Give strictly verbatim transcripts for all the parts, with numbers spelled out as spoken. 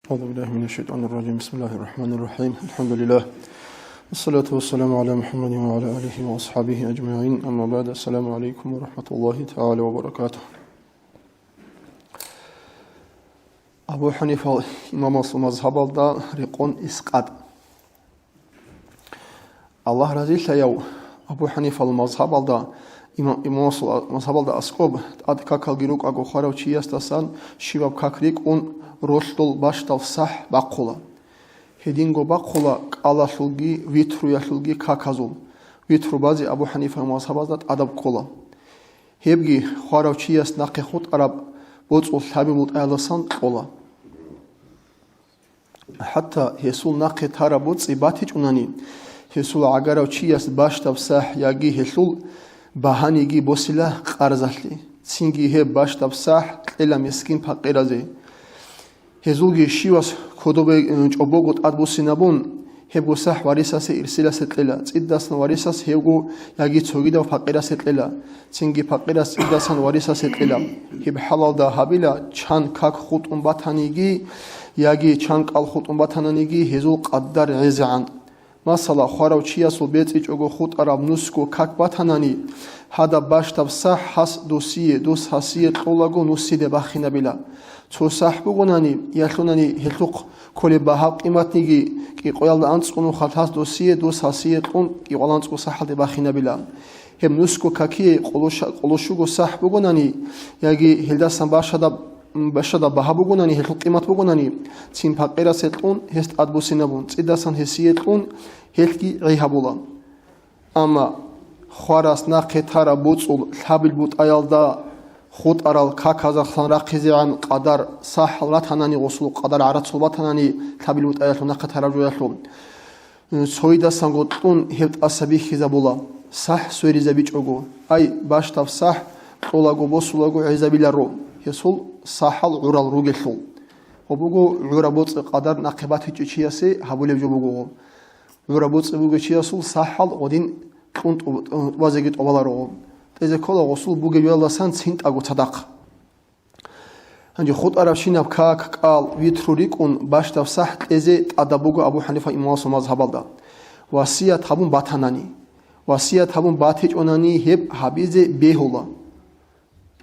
أعوذ بالله من الشيطان الرجيم. بسم الله الرحمن الرحيم. الحمد لله. والصلاة والسلام على محمد وعلى آله وأصحابه أجمعين. أما بعد. السلام عليكم ورحمة الله تعالى وبركاته. Абу ХӀанифал имамасул мазгьабалда рекъон искъат. Аллагь разилъаяв Абу ХӀанифал мазгьабалда, имам, имамасул мазгьабалда аскӀоб тӀад какалги рукӀаго хварав чиясдасан щибаб как рикӀкӀун ролъдул бащдаб сахӀ бахъула. Гьединго бахъула кӀалалъулги витруялъулги каказул. Витру базе Абу ХӀанифал мазгьабазда тӀадаб ккола. Гьебги хварав чияс нахъе хутӀараб боцӀул лъабил бутӀаялдасан кьола. ХӀатта гьесул нахъе тараб боцӀи батичӀунани, гьесул гӀагарав чияс бащдаб сахӀ яги гьелъул багьаниги босила къарзалъе, цинги гьеб бащдаб сахӀ кьела мискин-пакъиразе. Гьезулги щивас кодобе, э, чӀобого тӀадбуссинабун, гьебго сахӀ варисасе ирсиласе кьела, цӀидасан варисас гьевго яги цогидав пакъирасе кьела, цинги пакъирас цӀидасан варисасе кьела. Гьеб хӀалалда гьабила, чан как хутӀун батаниги яги чан кӀал хутӀун батананиги гьезул къадар гӀезегӀан. Масала, хварав чиясул бецӀичӀого хутӀараб нусго как батанани, гьадаб бащдаб сахӀ гьас досие, дос гьасие кьолаго нусиде бахинабила. Цо сахӀ бугонани, ялъунани гьелъухъ кколеб багьаб къиматниги кӀикъоялда анцӀго нухалъ гьас досие, дос гьасие кьун кӀикъоялда анцӀго сахӀалде бахинабила. Гьеб нусго какие къолоша-, къолошуго сахӀ бугонани, яги гьелдасан бащадаб, бащадаб багьа бугонани, гьелъул къимат бугонани, цин пакъирасе кьун гьес тӀадбуссинабун, цӀидасан гьесие кьун гьелъги гӀей гьабула. Амма хварас нахъе тараб боцӀул лъабил бутӀаялда хутӀарал каказахъан рахъизегӀан къадар сахӀал ратанани, гъосул къадар гӀарацул батанани лъабил бутӀаялъул нахъе тараб жоялъул, цойидасанго кьун гьеб тӀаса бихьизабула, сахӀ сверизабичӀого. Ай, бащдаб сахӀ кьолаго босулаго гӀезабиларо, гьесул сахӀал гӀурал ругелъул. Гьеб буго гӀураб боцӀи къадар нахъе батичӀев чиясе гьабулеб жо буго. ГӀураб боцӀи бугев чиясул сахӀал гъодин кьун тӀуб-, тӀубазеги тӀубаларо. ТӀезе ккола гъосул бугеб жоялдасан цинтӀаго цадахъ. Гьанже хутӀаравщинаб как, кӀал, витру рикӀкӀун бащдаб сахӀ кьезе тӀадаб буго Абу ХӀанифа имамасул мазгьабалда. Васият гьабун батанани. Васият гьабун батичӀонани гьеб гьабизе бегьула.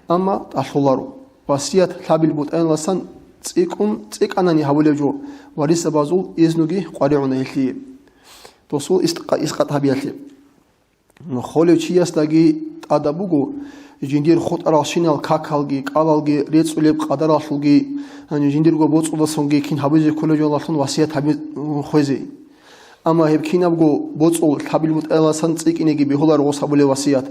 Амма тӀалъуларо. Васият лъабил бутӀаялдасан цӀикӀкӀун, цӀикӀкӀанани гьабулеб жо, варисзабазул изнуги къваригӀуна гьелъие. Досул ис-, искъат гьабиялъе. Холев чиясдаги тӀадаб буго, жиндир хутӀаралщинал какалги, кӀалалги, рецӀулеб къадаралъулги, гьанже жиндирго боцӀудасанги кин гьабизе кколеб жоялдалъун васият гьаби-, хвезе. Амма гьеб кинабго боцӀул лъабил бутӀаялдасан цӀикӀкӀинеги бегьуларо гъос гьабулеб васият.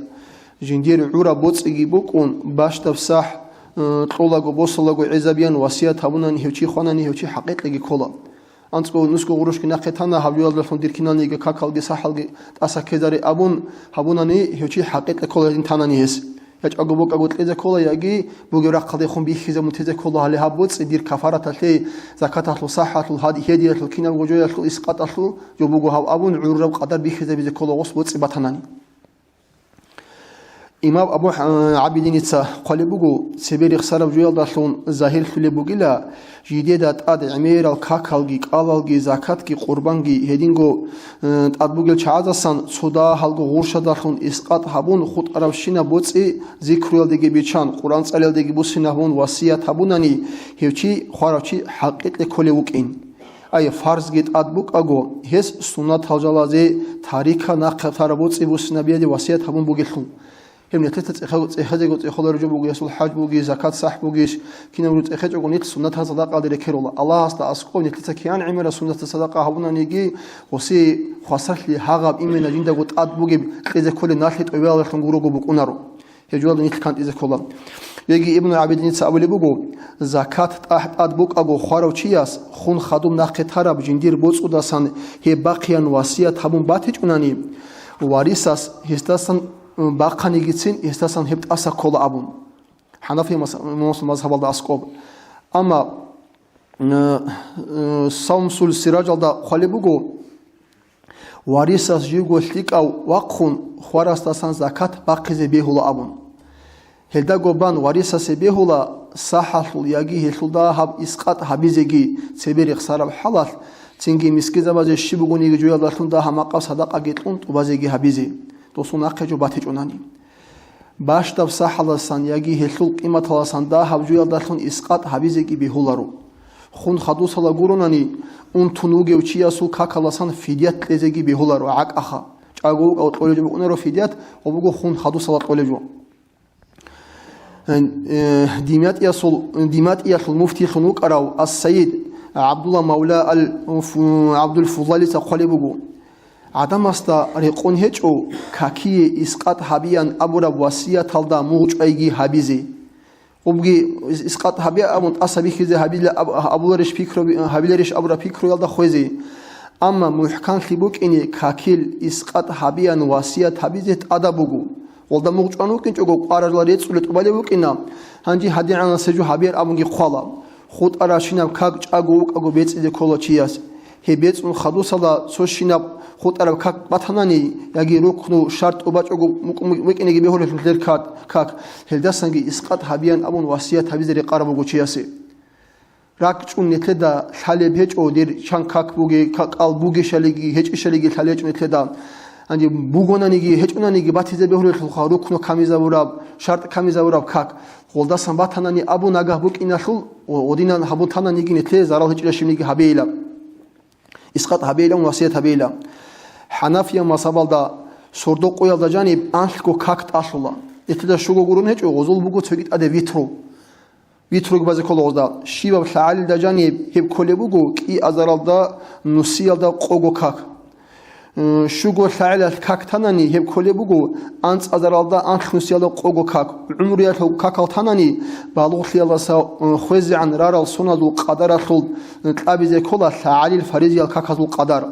Жиндир гӀураб боцӀиги букӀун, бащдаб сахӀ, э, кьолаго, босулаго гӀезабиян васият гьабунани гьев чи хванани, гьев чи хӀакъикъиги ккола. АнцӀго нусго гъурущги нахъе тана, гьаб жоялдалъун дир киналниги какалги сахӀалги тӀаса ккезаре абун гьабунани, гьев чи хӀакъикъи ккола гьедин танани гьес. ЯчӀаго бокӀаго кьезе ккола, яги бугеб рахъалдехун бихьизабун тезе ккола гьале гьаб боцӀи дир кафараталъе, закаталъул, сахӀалъул, гьад-, гьедиялъул, кинабго жоялъул, искъаталъул жо буго гьаб абун, гӀурраб къадар бихьизабизе ккола гъос боцӀи батанани. Имам Абу Гьа-, ГӀабидиница хъвалеб буго, цебе рехсараб жоялдалъун загьирлъулеб бугила, жидеда тӀад гӀемерал какалги, кӀалалги, закатги, къурбанги, гьединго, э, тӀад бугел чагӀаздасан цо дагьалго гъурщадалъун искъат гьабун, хутӀаравщинаб боцӀи зикруялдеги биччан, Къуръан цӀалиялдеги буссинабун васият гьабунани, гьев чи, хварав чи, хӀакъикъе кколев вукӀин. Ай, фарзги тӀад букӀаго, гьес суннатал жалазе тарика нахъе тараб боцӀи буссинабиялде васият гьабун бугелъул. Гьеб нилъеца цӀеха-, цӀехезего цӀехолареб жо буго, гьесул хӀаж бугищ, закат сахӀ бугищ, кинабго цӀехечӀого нилъ суннатал садакъаялде рекеруларо. Аллагьасда аскӀов нилъеца кигӀан гӀемераб суннатал садакъа гьабунаниги, гъосие хвасарлъи гьагъаб имена жиндаго тӀад бугеб кьезе кколеб налъи тӀобиялдалъун гурого букӀунаро. Гьеб жоялда нилъ кантӀизе ккола. Яги Ибну ГӀабидиница абулеб буго, закат тӀагь тӀад букӀаго хварав чияс, хун хадуб нахъе тараб жиндир боцӀудасан гьеб бахъеян васият гьабун батичӀунани, варисас гьесдасан бахъанигицин гьесдасан гьеб тӀаса ккола абун. ХӀанафи мас-, мас-, мазгьабалда аскӀоб. Амма, э, э, Самсул Сиражалда хъвалеб буго, варисас живго лъикӀав вахъун хварасдасан закат бахъизе бегьула абун. Гьелдаго бан варисасе бегьула сахӀалъул яги гьелъул дагьаб искъат гьабизеги цебе рехсараб хӀалалъ, цинги мискинзабазе щиб бугониги жоялдалъун дагьаб-макъаб садакъаги кьун тӀубазеги гьабизе, досул нахъе жо батичӀунани. Бащдаб сахӀаласан яги гьелъул къиматаласан дагьаб жоялдалъун искъат гьабизеги бегьуларо. Хун хадусала гуронани, унтун вугев чиясул какаласан фидият кьезеги бегьуларо гӀакӀаха. ЧӀаго вукӀав кьолеб жо букӀунаро фидият, ва буго хун хадусала кьолеб жо. Э, Димятиялъул, Димятиялъул муфтиялъун вукӀарав ас-Сайид ГӀабдулла Мавла ал-Фу-, ГӀабдул-Фузалица хъвалеб буго: «ГӀадамасда рекъон гьечӀо какие искъат гьабиян абураб васияталда мугъчӀвайги гьабизе». Убги ис-, искъат гьабиян абун тӀаса бихьизе гьабила аб-, абуларищ пикру-, гьабиларищ абураб пикруялда хвезе. Амма мухӀканлъи букӀине какил искъат гьабиян васият гьабизе тӀадаб буго. Гъолда мугъчӀван вукӀинчӀого, къваралда рецӀулеб тӀубалеб букӀина, гьанже гьадигӀанасеб жо гьабияр абунги хъвала. ХутӀаращинаб как чӀаго вукӀаго бецӀизе ккола чияс. Гьеб бецӀун хадусалда цо щинаб хутӀараб как батанани, яги рукну шартӀ тӀубачӀого мукӀ-, мукӀ-, букӀинеги бегьулелъул гьелъул как, гьелдасанги искъат гьабиян абун васият гьабизе рекъараб буго чиясе. РакӀчӀун нилъеда лъалеб гьечӀо, дир чан как буге-, ка-, кӀал бугищалиги, гьечӀищалиги лъалеб гьечӀо нилъеда. Гьанже бугонаниги, гьечӀонаниги батизе бегьулелъулха рукну камизабураб, шартӀ камизабураб как. Гъолдасан батанани абун нагагь букӀиналъул, о-, одинан гьабун тананиги нилъее зарал гьечӀила щибниги гьабейила. Искъат гьабейилан васият гьабейила. ХӀанафия мазгьабалда сордо къоялда жаниб анлъго как тӀалъула. Нилъеда щуго гурун гьечӀо, гъозул буго цоги тӀаде витру. Витруги базе ккола гъозда. Щибаб лъагӀалилда жаниб гьеб кколеб буго кӀиазаралда нусиялда къого как. М, щуго лъагӀалилъ как танани, гьеб кколеб буго анцӀазаралда анлънусиялда къого как. ГӀумруялъул какал танани, балугълъиялдаса, м, хвезегӀан рарал соналъул къадаралъул кьабизе ккола лъагӀалил фаризиял каказул къадар.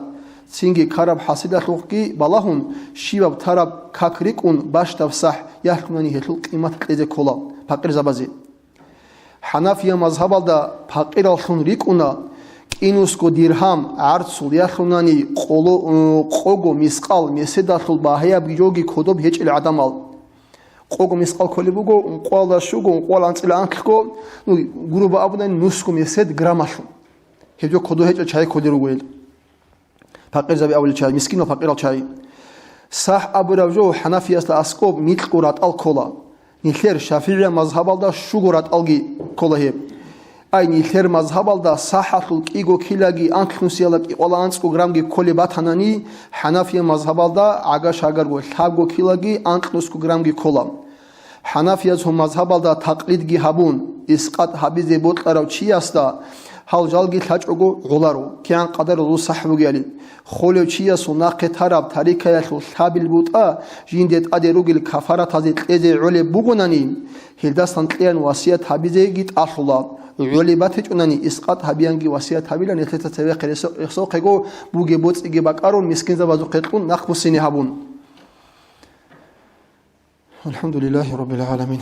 Цинги ккараб хӀасилалъухъги балагьун, щибаб тараб как рикӀкӀун бащдаб сахӀ ялъунани гьелъул къимат кьезе ккола пакъирзабазе. ХӀанафия мазгьабалда пакъираллъун рикӀкӀуна кӀинусго диргьам гӀарцул ялъунани къоло-, м, къого мискъал меседалъул багьаяб жоги кодоб гьечӀел гӀадамал. Къого мискъал кколеб буго ункъоялда щуго, ункъоялда анцӀила анлъго, ну, грубо абунани, нусго месед граммалъун. Гьеб жо кодоб гьечӀел чагӀи кколел руго гьел. Пакъирзаби абулел чагӀи, мискинал пакъирал чагӀи. СахӀ абураб жо хӀанафиясда аскӀоб микьго ратӀал ккола. Нилъер шафигӀия мазгьабалда щуго ратӀалги ккола гьеб. Ай, нилъер мазгьабалда сахӀалъул кӀиго килаги анлънусиялда кӀикъоялда анцӀго граммги кколеб батанани, хӀанафия мазгьабалда гӀага-шагарго лъабго килаги анкьнусго граммги ккола. ХӀанафиязул мазгьабалда такълидги гьабун, искъат гьабизе бокьарав чиясда гьал жалги лъачӀого гӀоларо, кигӀан къадаралъул сахӀ бугеали. Холев чиясул нахъе тараб тарикаялъул лъабил бутӀа жинде тӀаде ругел кафаратазе кьезе гӀолеб бугонани, гьелдасан кьеян васият гьабизеги тӀалъула, гӀолеб батичӀунани искъат гьабиянги васият гьабила нилъеца цевехъе ресо-, рехсохъего бугеб боцӀиги бакӀарун мискинзабазухъе кьун нахъ буссине гьабун. الحمد لله رب العالمين.